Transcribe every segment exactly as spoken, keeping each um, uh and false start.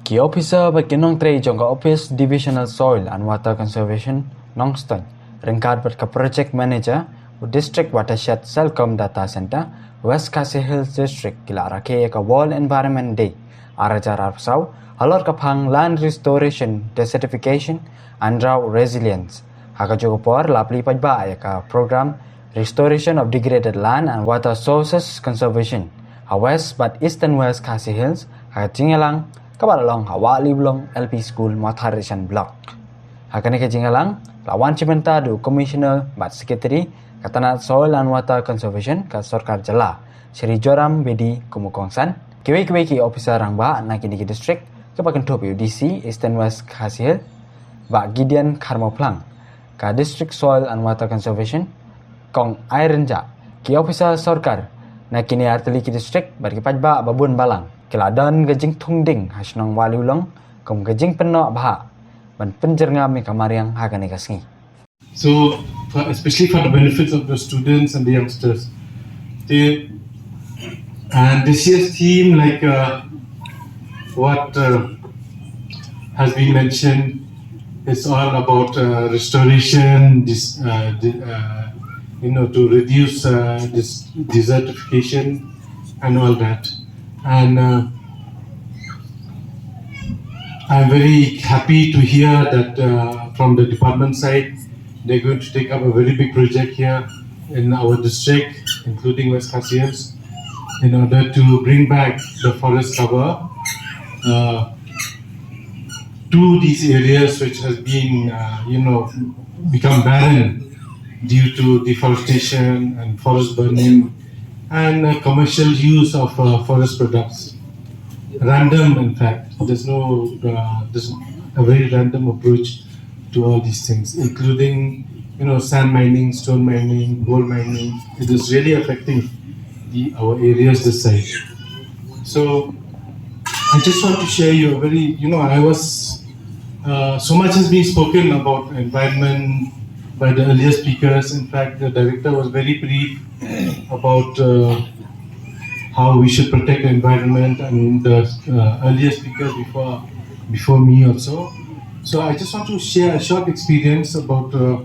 Ki ophisar bad ki nongtrei jong ka Office Divisional Soil and Water Conservation Nongstoiñ ryngkat bad ka Project Manager u District Watershed Selcom Data Centre, West Khasi Hills District ki la rakhe ïa ka World Environment Day ar hajar arphew saw halor ka phang Land Restoration, Desertification and Drought Resilience. Ha kajuh ka por la plie paidbah ïa ka program Restoration of Degraded Land and Water Sources Conservation ha West bad Eastern West Khasi Hills ha ka jingïalang kaba la long ha Wah Liwlong L P School, Mawthadraishan Block. Ha kane ka jingïalang la wan shim bynta da u Commissioner bad Secretary ka tnat Soil and Water Conservation ka sorkar jylla, Shri Joram Bedi kum u kongsan. Kiwei kiwei ki ophisar rangbah na kine ki district kiba kynthup ïa u D C Eastern West Khasi Hills, Bah Gideon Kharmawphlang, ka District Soil and Water Conservation, Kong Ai Rynjah, ki ophisar sorkar na kine artylli ki district bad ki paidbah babun balang ki la don ka jingthung ding ha shnong Wah Liwlong kum ka jingpynnoh bha ban pynjyrngam ïa ka mariang ha kane ka sngi. So, for, especially for the benefits of the students and the youngsters, they, and this year's theme, like uh, what uh, has been mentioned, is all about uh, restoration, this, uh, the, uh, you know, to reduce uh, this desertification and all that. And uh, I'm very happy to hear that uh, from the department side, they're going to take up a very big project here in our district, including West Khasi Hills, in order to bring back the forest cover uh, to these areas which has been, uh, you know, become barren due to deforestation and forest burning and uh, commercial use of uh, forest products. Random, in fact. There's no, uh, there's a very random approach to all these things, including, you know, sand mining, stone mining, gold mining. It is really affecting the, our areas this side. So I just want to share you a very, you know, I was, uh, so much has been spoken about environment by the earlier speakers. In fact, the director was very brief about uh, how we should protect the environment and the uh, earlier speakers before before me also. So I just want to share a short experience about uh,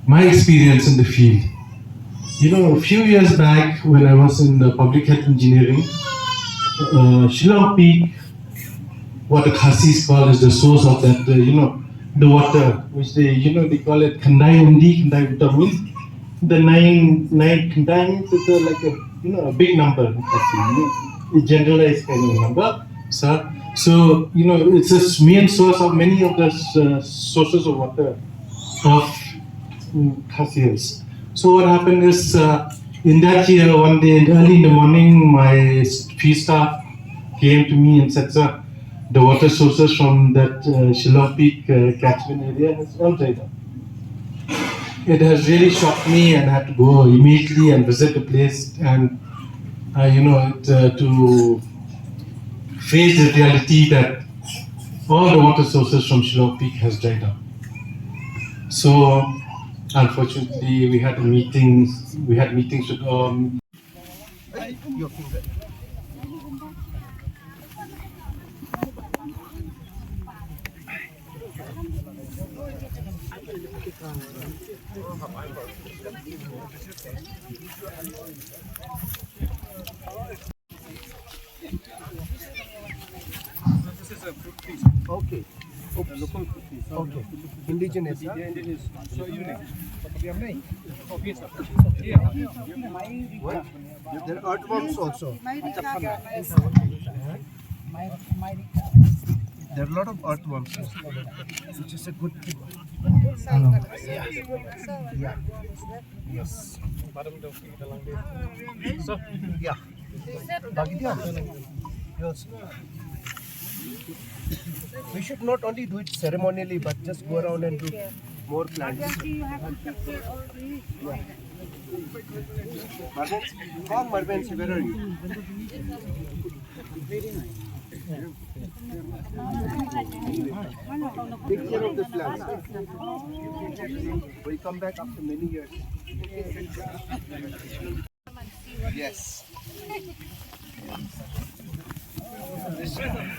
my experience in the field. You know, a few years back when I was in the public health engineering, uh, Shillong Peak, what the Khasis call as the source of that, uh, you know, the water, which they, you know, they call it Khandai Umdi, Khandai Uta means the nine, nine Khandai means it's a, like a, you know, a big number in Khasi, you know, a generalized kind of number. So, so you know, it's a main source of many of the uh, sources of water of mm, Khasi Hills. So what happened is, uh, in that year, one day, early in the morning, my field staff came to me and said, "Sir, the water sources from that uh, Shillong Peak uh, catchment area has all dried up." It has really shocked me, and I had to go immediately and visit the place and, uh, you know, it, uh, to face the reality that all the water sources from Shillong Peak has dried up. So, unfortunately, we had a meeting. We had meetings with um, Okay. Oops. Okay. Indigenous, huh? Indigenous. So you know. What? There are earthworms also. There are a lot of earthworms, which is a good thing. Yeah. Yes. Yeah. Bagi dia. Yes. We should not only do it ceremonially, but just go around and do more plants. Emergency, you have to take care of the Marvin, come, Marvin, where are you? Take care of the plants. We'll come back after many years. Yes. This one.